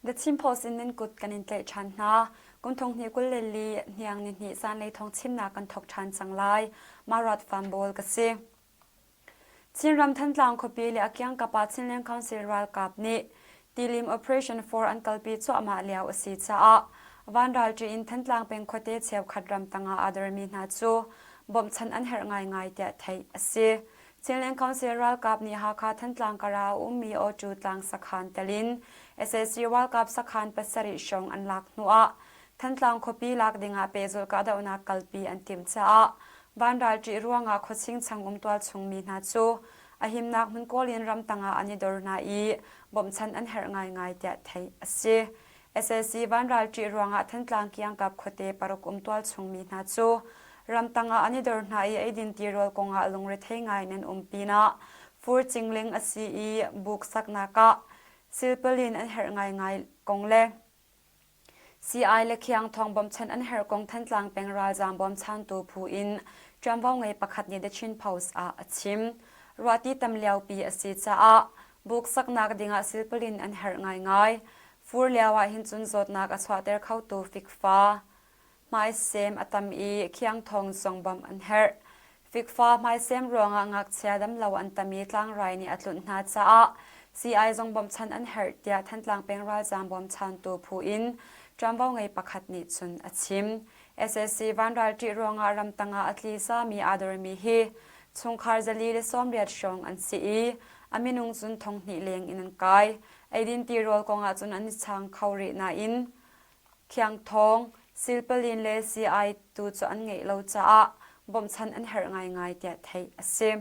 The Chin Post in nan kut kan in tlaih ṭhan hna. Kum thong hnih 24 hniang ni hnih zanlei thawng chimnak kan thawk ṭhan cang lai. Marat Fambawl ka si. Chinram Thantlang khuapi le a kiangkap ah Chinland Council ralkap nih Tilim Operation 4 an kalpi cuahmah lio a si caah vanralṭi in Thantlang peng khuate cheukhat ramtang ah aa dormi hna cu bawmhchanh an herh ngaingai tiah theih a si. Chinland Council ralkap nih Hakha Thantlang kar ah a ummi Awṭu tlang sakhan tel in sac ralkap sakhan pasarih hrawng an lak hnuah Thantlang khuapi lak dingah pehzulh kahdohnak kalpi an timh caah vanral ṭih ruangah khuaching chang um tualchung mi hna cu a himnak hmun kawl in ramtang ah an i dor hna i bawmhchanh an herh ngaingai tiah theih a si. Sac vanral ṭih ruangah Thantlang kiangkap khuate paruk um tualchung mi hna cu ramtang ah an i dor hna i eidin tirawl kongah lungrethei ngai in an um pinah fur cingling a si i buk saknak ah silpalin an herh ngaingai kong le Sii-ai le khiangthawng bawmchan an herh kong Thantlang peng ralzaam bawmchantu phu in ṭuanvo ngei pakhat nih The Chin Post ah a chim. Ruahti tam liopi a si caah buk saknak dingah silpalin an herh ngaingai. Fur lio ah hin cun zawtnak a chuahter khotu fikfa, hmaisem a tam i khiangthawng zong bawmh an herh. Fikfa hmaisem ruangah ngakchia damlo an tam i tlangrai nih a tlunh hna caah sii-ai zong bawmhchanh an herh tiah Thantlang peng ralzaam bawmchantu phu in ṭuanvo ngei pakhat nih cun a chim. Sac vanral ṭih ruangah ramtang ah a tlizami aa dormi hi chungkhar 480 hrawng an si i a minung cun thonghnih leng in an kai. Eidin tirawl kongah cun an i chang kho rih nain Khiangthawng, silpalin le sii-ai tu cu an ngeih lo caah bawmhchanh an herh ngaingai tiah theih a si.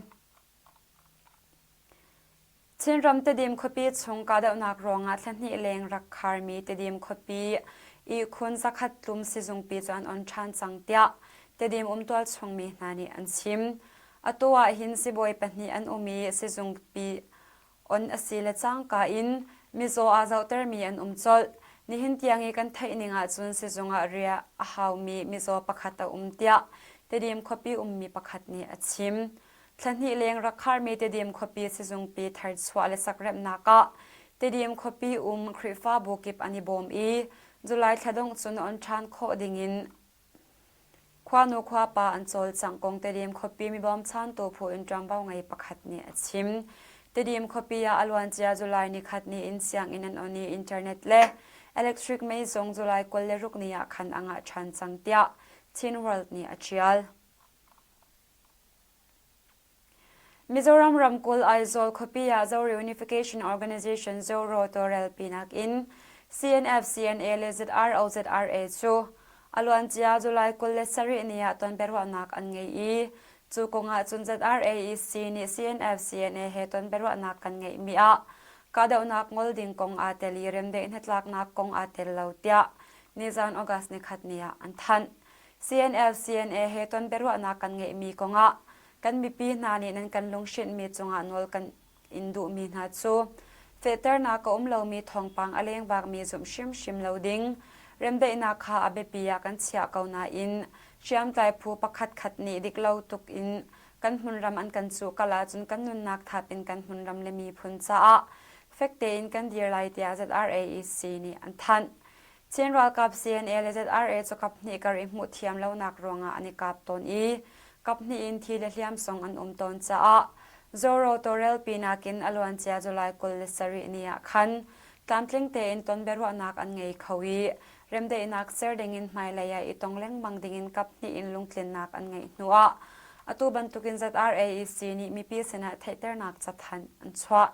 Chinram Tedim khuapi chung kahdohnak ruangah thla hnih leng rak kharmi Tedim khuapi ihkhun zakhat tlum sizungpi cu an on ṭhan cang tiah Tedim umtual chungmi hna nih an chim. Atu ah hin sibawi pahnih an um i sizungpi On a si le cangka in mizaw aa zohtermi an um colh. Nihin tiang i kan theih ning ahcun sizung ah riah a haumi mizaw pakhat a um tiah Tedim khuapi ummi pakhat nih a chim. Thla hnih leng rak kharmi Tedim khuapi sizungpi tharchuah le sakremhnak ah Tedim khuapi um Khrihfabu kip an i bawm i July thla dongh cun on ṭhan khawh dingin Khuanu khuapa an cawlcangh kong Tedim khuapi mibawmchantu phu in ṭuanvo ngei pakhat nih a chim. Tedim khuapi ah a luancia July nikhat ni in sianginn an on i internet le electric mei zong July 26 ni ah khan a ngah ṭhan cang tiah Chin World nih a ṭial. Mizoram ramkulh Aizawl khuapi ah Zo Reunification Organization ZORO tawlrel pinak in CNF, CNA le ZRO, ZRA cu a luancia July 27 ni ah tonbiaruahnak an ngei i cu kong ah cun ZRAEC nih CNF, CNA he tonbiaruahnak kan ngeihmi ah kahdohnak ngol ding kong aa tel i remdaih hnatlaknak kong aa tel lo tiah nizan August nikhat ni ah an thanh. CNF, CNA he tonbiaruahnak kan ngeihmi kong ah kan mipi hna nih nan kan lunghrinhmi cungah nawl kan in duhmi hna cu fehternak a um lomi thawngpang a lengvakmi zumh hrimhrim lo ding, remdaihnak kha a biapi ah kan chiah ko nain hriamtlai phu pakhatkhat nih diklo tuk in kan hmunram an kan cuhkal ahcun kan nunnak thap in kan hmunram le miphun caah fek tein kan dir lai tiah ZRAEC nih an thanh. Chin ralkap CNA le ZRA cu kaphnih kar i hmuh thiam lonak ruangah an i kap tawn i kaphnih in thi le hliam zong an um tawn caah Zoro tawlrel pinak in a luancia July 27 ni ah khan tlamtling tein ton biaruahnak an ngei kho i remdaihnak ser dingin hmailei ah i tong lengmang dingin kaphnih in lungtlinnak an ngeih hnuah atu bantukin ZRAEC nih mipi sinah theihternak cathanh an chuah.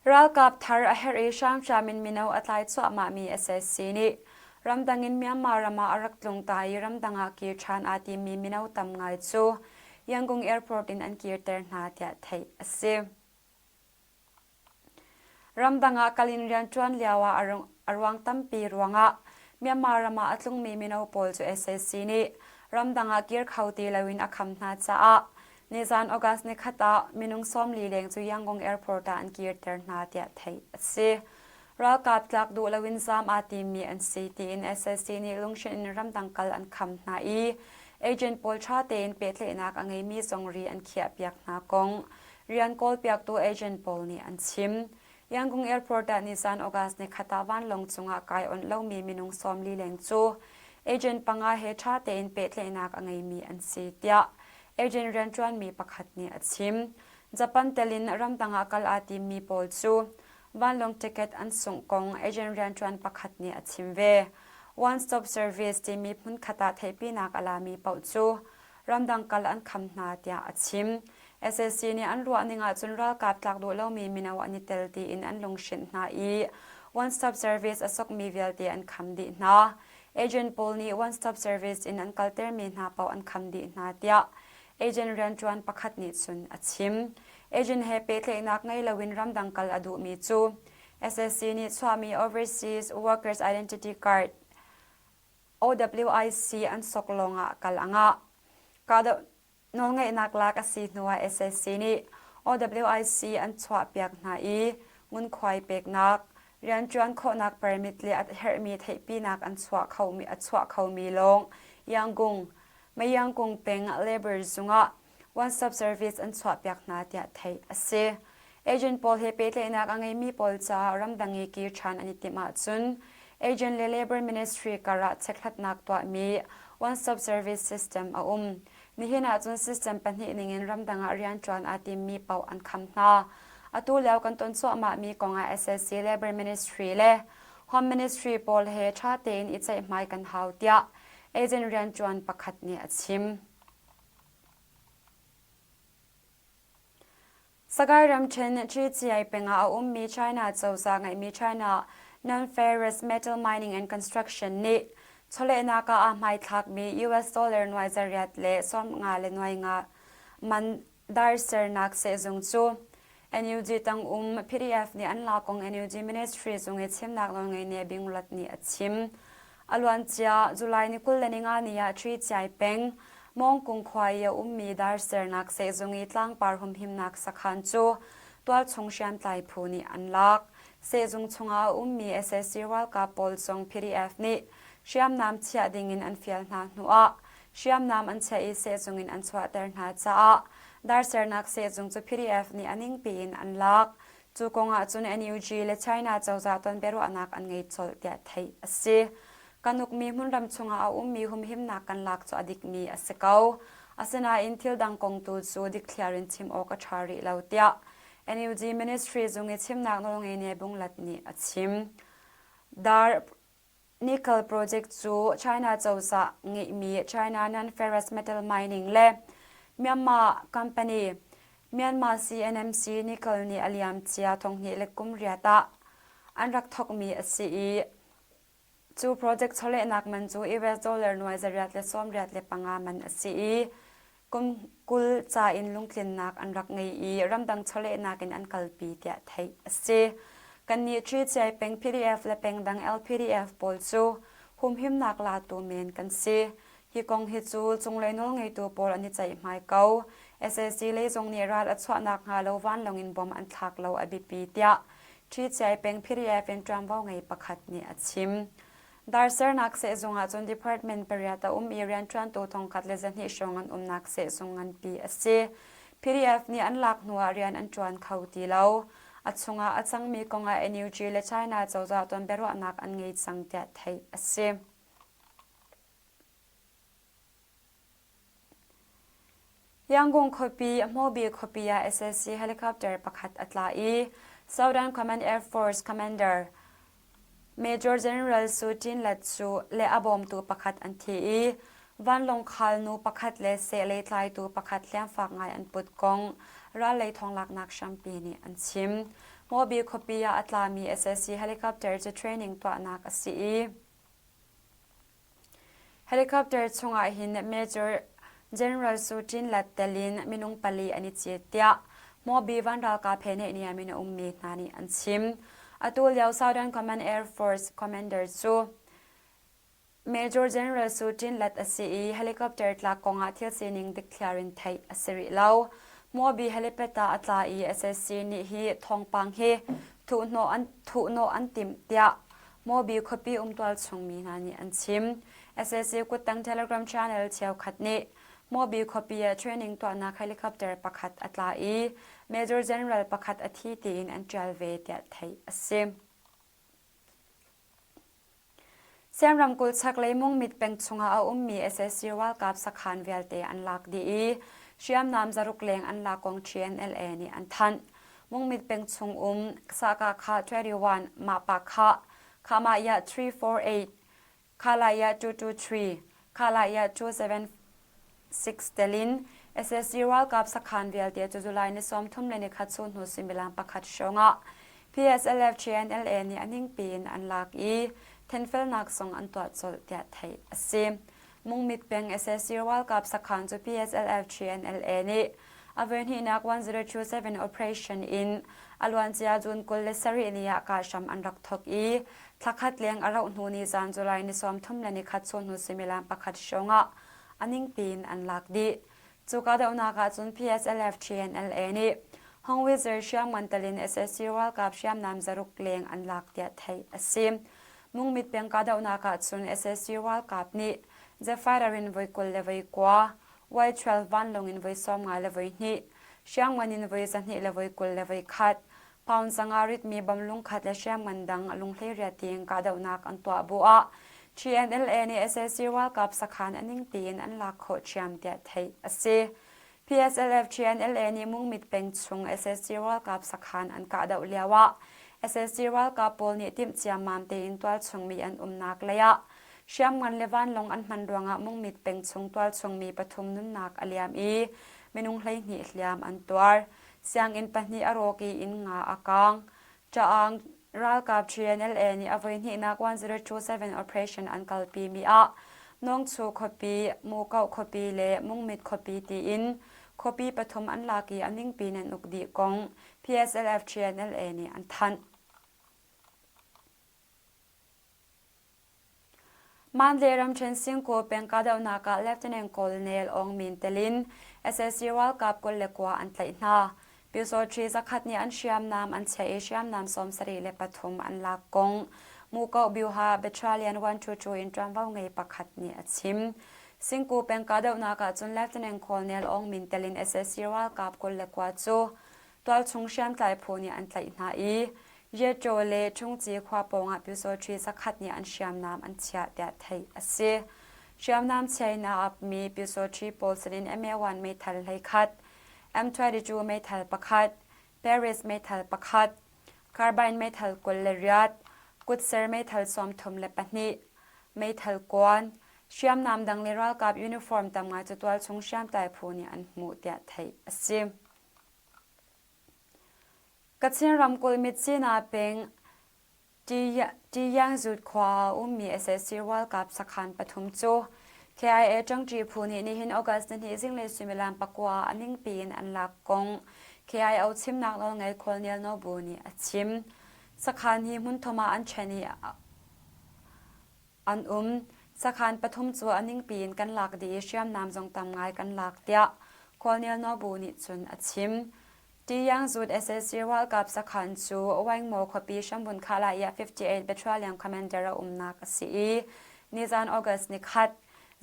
Ralkap thar a herh i hramhram in mino a tlai cuahmahmi sac nih ramdang in Myanmar ram ah a rak tlung ta i ramdang ah kir ṭhan aa timmi mino tam ngai cu Yangon Airport in an kirter hna tiah theih a si. Ramdang ah kal in rianṭuan lioah a ruang tampi ruangah Myanmar ram ah a tlungmi mino pawl cu sac nih ramdang ah kir kho ti loin a kham hna caah Nizan August nikhat ah minung 40 leng cu Yangon Airport ah an kirter hna tiah theih a si. Ralkap tlak duh loin zaam aa timmi an si tiin sac nih lunghrinh in ramdang kal an kham hna i agent pawl ṭha tein pehtlaihnak a ngeimi zong ri an khiahpiak hna kong. Rian kawlpiaktu agent pawl nih an chim. Yangon Airport ah nizan August nikhat ah vanlawng cungah kai onh lomi minung 40 leng cu agent panga he ṭha tein pehtlaihnak a ngeimi an si tiah agent rianṭuanmi pakhat nih a chim. Japan tel in ramdang ah kal aa timmi pawl cu vanlawng ticket an sungh kong agent rianṭuan pakhat nih a chim ve. One Stop Service timi hmunkhat ah theihpinak a lami paoh cu ramdang kal an kham hna tiah a chim. SAC nih an ruah ning ahcun ralkap tlak duh lomi mino an i tel tiin an lunghrinh hna i One Stop Service a sokmi vialte an kham dih hna. Agent pawl nih One Stop Service in an kaltermi hna paoh an kham dih hna tiah agent rianṭuan pakhat nih cun a chim. Agent he pehtlaihnak ngei loin ramdang kal a duhmi cu SSC nih chuahmi Overseas Workers Identity Card OWIC an sok lawngah kal a ngah. Kahdoh nawlngeihnak lak a si hnuah SAC nih OWIC an chuahpiak hna i ngunkhuai peknak, rianṭuan khawhnak permit le a herhmi theihpinak an chuah khomi a chuah khomi lawng Yangon, Mayangkung peng Labor zungah one-stop service an chuahpiak hna tiah theih a si. Agent pawl he pehtlaihnak a ngeimi pawl caah ramdang i kir ṭhan an i timh ahcun agent le labor ministry karah chekhlatnak tuahmi one-stop service system a um. Nihin ahcun system pahnih ningin ramdang ah rianṭuan aa timmi paoh an kham hna. Atu lio kan ton cuahmahmi kongah SSC Labor Ministry le Home Ministry pawl he ṭha tein i ceihmai kan hau tiah agent rianṭuan pakhat nih a chim. Sagaing ramṭhen Chichiai peng ah a ummi China cozah ngeihmi China Non-Ferrous Metal Mining and Construction nih chawlehnak ah aa hmaithlakmi US dollar nuai zariat le 50 le nuai nga man dar sernak sehzung cu NUG tang um PDF nih an lak kong NUG Ministry zung i chimnak nawlngei Ne Bing Lat nih a chim. A luancia July ni 25 ni ah Chichiai peng Mawngkung khua i a ummi dar sernak sehzung i tlangpar humhimnak sakhan cu tualchung hriamtlai phu nih an lak. Sehzung chungah a ummi sac ralkap pawl zong PDF nih hriamnam chiah dingin an fial hna hnuah hriamnam an chiah i sehzung in an chuahter hna caah dar sernak sehzung cu PDF nih a ningpi in an lak. Cu kong ah cun NUG le China cozah ton biaruahnak an ngei colh tiah theih a si. Kan ukmi hmunram chungah a ummi humhimnak kan lak cu a dikmi a si ko. Asinain thil dang kong tu cu dikthliar in chim awk a ṭha rih lo tiah NUG Ministry zung i chimnak nawlngei Ne Bunglat nih a chim. Dar Nickel project cu China cozah ngeihmi China Non-Ferrous Metal Mining le Myanmar company Myanmar CNMC Nickel nih a liamcia thonghnih le kum riat ah an rak thawkmi a si i cu project chawlehnak man cu US dollar nuai zariat le 85 man a si i kum 20 ca in lungtlinnak an rak ngei i ramdang chawlehnak in an kalpi tiah theih a si. Kannih Ṭhiciai peng PDF le pengdang LPDF pawl cu humhimnak latu men kan si. Hi kong hi cu cunglei nawlngeitu pawl an i ceihmai ko. Sac lei zong nih ral a chuahnak hnga lo vanlawng in bom an thlak lo a biapi tiah Ṭhiciai peng PDF in ṭuanvo ngei pakhat nih a chim. Darsernak sehzung ahcun department pariat a um i rianṭuantu thongkhat le 200 hrawng an umnak sehzung nganpi a si. PDF nih an lak hnuah rian an ṭuan kho ti lo. A chungah a cangmi kongah NUG le China cozah ton biaruahnak an ngei cang tiah theih a si. Yangon khuapi, Hmawbi khuapi ah sac helicopter pakhat a tla i Southern Command Air Force Commander Major General Su Tin Lat cu le a bawmtu pakhat an thi i vanlawng khalnu pakhat le sehlei tlaitu pakhat hliamfak ngai an put kong rallei thawnglaknak hrampi nih an chim. Hmawbi khuapi ah a tlami sac helicopter cu training tuahnak a si i Helicopter chungah hin Major General Su Tin Lat tel in minung pali an i cit tiah Hmawbi van ralkap he naihniam in a ummi hna nih an chim. Atu lio Southern Command Air Force Commander cu Major General Su Tin Lat a si i helicopter tlak kongah thil sining dikthliar in theih a si rih lo. Hmawbi helipad ah a tla i sac nih hi thawngpang hi thuhnawh an, thuhnawh an timh tiah Hmawbi khuapi umtual chungmi hna nih an chim. Sac kuttang Telegram channel cheukhat nih. Hmawbi khuapi ah training tuahnak helicopter pakhat a tla i Major General pakhat a thi tiin an ṭial ve tiah theih a si. Siam ramkulh chaklei Mungmit peng chungah a ummi sac ralkap sakhan vialte an lak dih i hriamnam zaruk leng an lak kong TNLA nih an thanh. Mungmit peng chung um Sakakha 21, Mahpakha, Khamaya 348, Khalaya 223, Khalaya 276 telin sac ralkap sakhan vialte cu July ni 31 chun hnu suimilam pakhat hrawng ah PSLF TNLA nih a ningpi in an lak i thenfelnak zong an tuah colh tiah theih a si. Mungmit peng sac ralkap sakhan cu PSLF TNLA nih a voihnihnak 1027 operation in a luancia June 27 ni ah kahhram an rak thawk i thlakhat leng a rauh hnu ni zan July ni 31 chun hnu suimilam pakhat hrawng ah a ningpi in an lak dih. Cu kahdohnak ahcun PSLF TNLA nih Hongwizir hriamngan telin sac ralkap hriamnam zaruk leng an lak tiah theih a si. Mungmit peng kahdohnak ahcun sac ralkap nih Zephyr in voi 20 le voi kua, Y12 vanlawng in voi 50 le voi hnih, hriamngan in voi 200 le voi 20 le voi khat, pound zanga ritmi bom lungkhat le hriamngan dang lunghleiriat tiang kahdohnak an tuah bu ah TNLA nih sac ralkap sakhan a ningpi in an lak khawh ṭhiam tiah theih a si. PSLF TNLA nih Mungmit peng chung sac ralkap sakhan an kahdoh lio ah sac ralkap pawl nih timh ciammam tein tualchung mi an umnak lei ah hriamngan le vanlawng an hman ruangah Mungmit peng chung tualchung mi pathum nunnak a liam i minung 12 hliam an tuar. Sianginn pahnih a rawk i inn nga a kaang. Ṭaang ralkap TNLA nih a voihnihnak 1027 operation an kalpimi ah Nawngchu khuapi, Mukoh khuapi le Mungmit khuapi tiin khuapi pathum an lak i a ningpi in an uk dih kong PSLF TNLA nih an thanh. Mandalay ramṭhen Singkaw peng kahdohnak ah Lieutenant Colonel Aung Min tel in sac ralkap 29 an tlaih hna. Pyusawṭhi zakhat nih an hriamnam an chiah i hriamnam 73 an lak kong Mukoh Byuha Battalion 122 in ṭuanvo ngei pakhat nih a chim. Singku peng kahdohnak ah cun Lieutenant Colonel Aung Min tel in sac ralkap 29 cu Tualchung hriamtlai phu nih an tlaih hna i Yeṭaw le Ṭhungci khua pawngah Pyusawṭhi zakhat nih an hriamnam an chiah tiah theih a si. Hriamnam chia in a apmi Pyusawṭhi pawl sinin MA1 meithal 11, M22 meithal pakhat, Paris meithal pakhat, carbine meithal 28, kutser meithal 32, meithal kuan, hriamnam dang le ralkap uniform tam ngai cu tualchung hriamtlai phu nih an hmuh tiah theih a si. Kachin ramkulh Myitkyina peng Ṭiyangzut khua ah a ummi sac ralkap sakhan pathum cu KIA ṭangṭi phu nih nihin August nihnih zinglei suimilam pakua ah a ningpi in an lak kong KIO chimnak nawlngei Colonel Nobu nih a chim. Sakhan hi hmunthum ah an ṭhen i An um. Sakhan pathum cu a ningpi in kan lak dih i hriamnam zong tam ngai kan lak tiah Colonel Nobu nih cun a chim. Tiyangzut sac ralkap sakhan cu Waingmaw khuapi Shambun Khalai ah 58 Battalion Commander a umnak a si i nizan August nikhat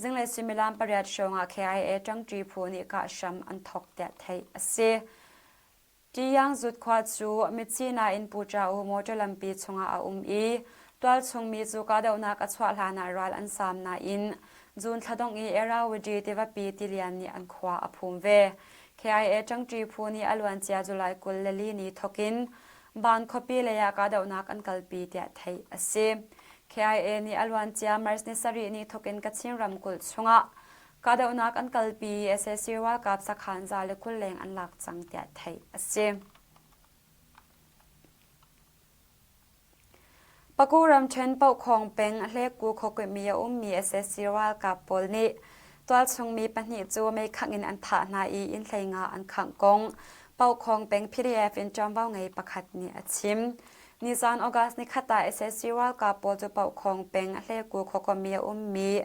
zinglei suimilam pariat hrawng ah KIA ṭangṭi phu nih kah hram an thawk tiah theih a si. Ṭiyangzut khua cu Myitkyina in Puṭa-u motor lampi chungah a um i tualchung mi cu kahdohnak a chuah hlanah ral an saam nain June thla dongh i Irrawaddy tivapi tilian nih an khua a phum ve. KIA ṭangṭi phu nih a luancia July 24 ni thawkin Van khuapi lei ah kahdohnak an kalpi tiah theih a si. KIA nih a luancia March ni sarih ni thawkin Kachin ramkulh chungah Kahdohnak an kalpi i sac ralkap sakhan 120 leng an lak cang tiah theih a si. Paku ramṭhen Pohkhawng peng Hlekku khuakuihmi a ummi sac ralkap pawl nih tualchung mi pahnih cu meikhangh in an thah hna i inn hleinga an khangh kong Pohkhawng peng PDF in ṭuanvo ngei pakhat nih a chim. Nizan August nikhat ah sac ralkap pawl cu Pohkhawng peng Hlekku khuakuami a ummi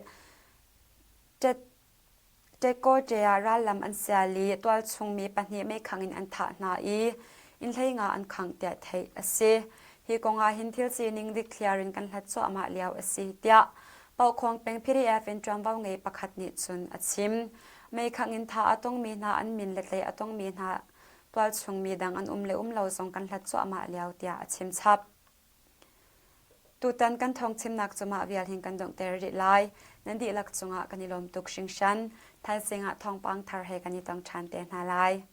Ṭetkawṭe ah rallam an sial i tualchung mi pahnih meikhang in an thah hna i inn hleinga an khangh tiah theih a si. Hi kong ah hin thil sining dikthliar in kan hlat cuahmah lio a si tiah Pohkhawng peng PDF in ṭuanvo ngei pakhat nih cun a chim. Meikhangh in thah a tongmi hna an min le tlaih a tongmi hna tualchung mi dang an um le um lo zong kan hlat cuahmah lio tiah a chim chap. Tutan kan thawngchimnak cu mah vial hin kan donghter rih lai. Nan dihlak cungah kan i lawm tuk hringhran. Thaizing ah thawngpang thar he kan i tong ṭhan te hna lai.